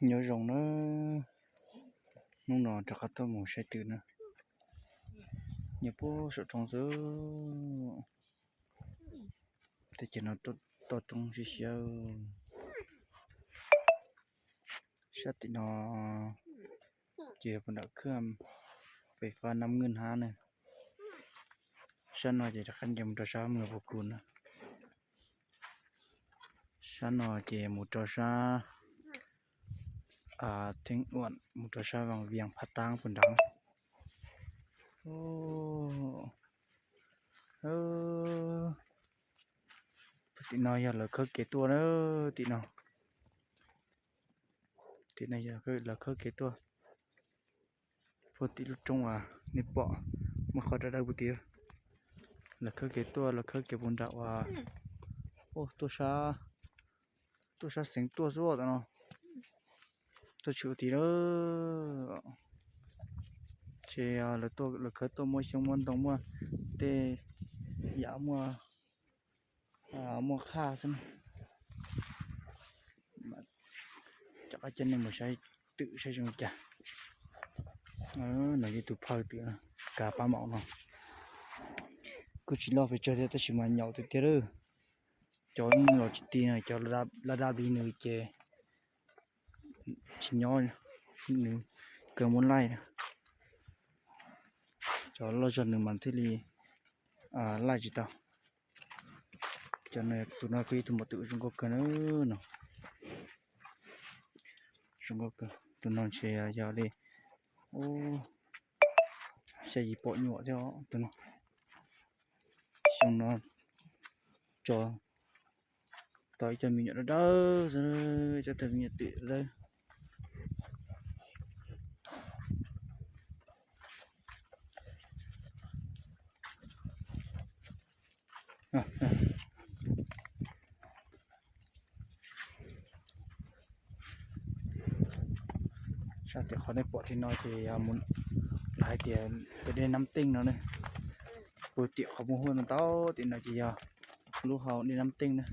Nyob zoo na, hnub no rov qab tuaj mus saib twm na. Nyob puag saum roob xwb. Teb chaws no toj roob siab siab. Sab tim no ces puag nram khab fais fab Nam Ngwj Hab na. Sab no ces rov qab nce mus rau sab Mws Pus Kus na. Sab no ces mus rau sab Theeb Uam, mus rau sab Vaj Vias Phav Taab puag nrad. Puag tim no yog lawv khawb kev tuaj na, tim no. Tim no yog lawv khawb kev tuaj. Puag tim lub roob uas nej pom muaj qhov dawb dawb puag tim, lawv khawb kev tuaj, lawv khawb kev puag nram uas tuaj sab, tuaj sab xeev tuaj xwb tam no. Tuaj tshwm tim lawm. Ces lawv khawb tuaj muaj xyoob muaj ntoo muaj tej yam muaj, muaj qhaj xwb. Rov qab coj nej mus saib twm saib zoo li cas. No yog tus phawj twm kav pab maum no. Kuj tsis loj pes tsawg thiab tab sis mas nyaum tiag tiag lawm. Cov los tsis ti no, cov laj dab li nws ces tsis nyob, nws kawg muab laij. Cov loj zog nws mas thiaj li laij tsis tau. Cov no, tus no kuj ib tug maum twm zoo nkauj kawg na no. Zoo nkauj kawg, tus no ntshe yog li xya yim pom nyuam thiab tus no. Xyoo no tso tau ib co me nyuam dawb dawb xwb, ib co me nyuam twm dawb. Sab tim qhov nej pom tim no ces yog mus, lawv hais tias cov dej Nab Teej no ne. Puag tim qhov muaj huaj ntau ntau tim no ces yog lub hau dej Nab Teej na.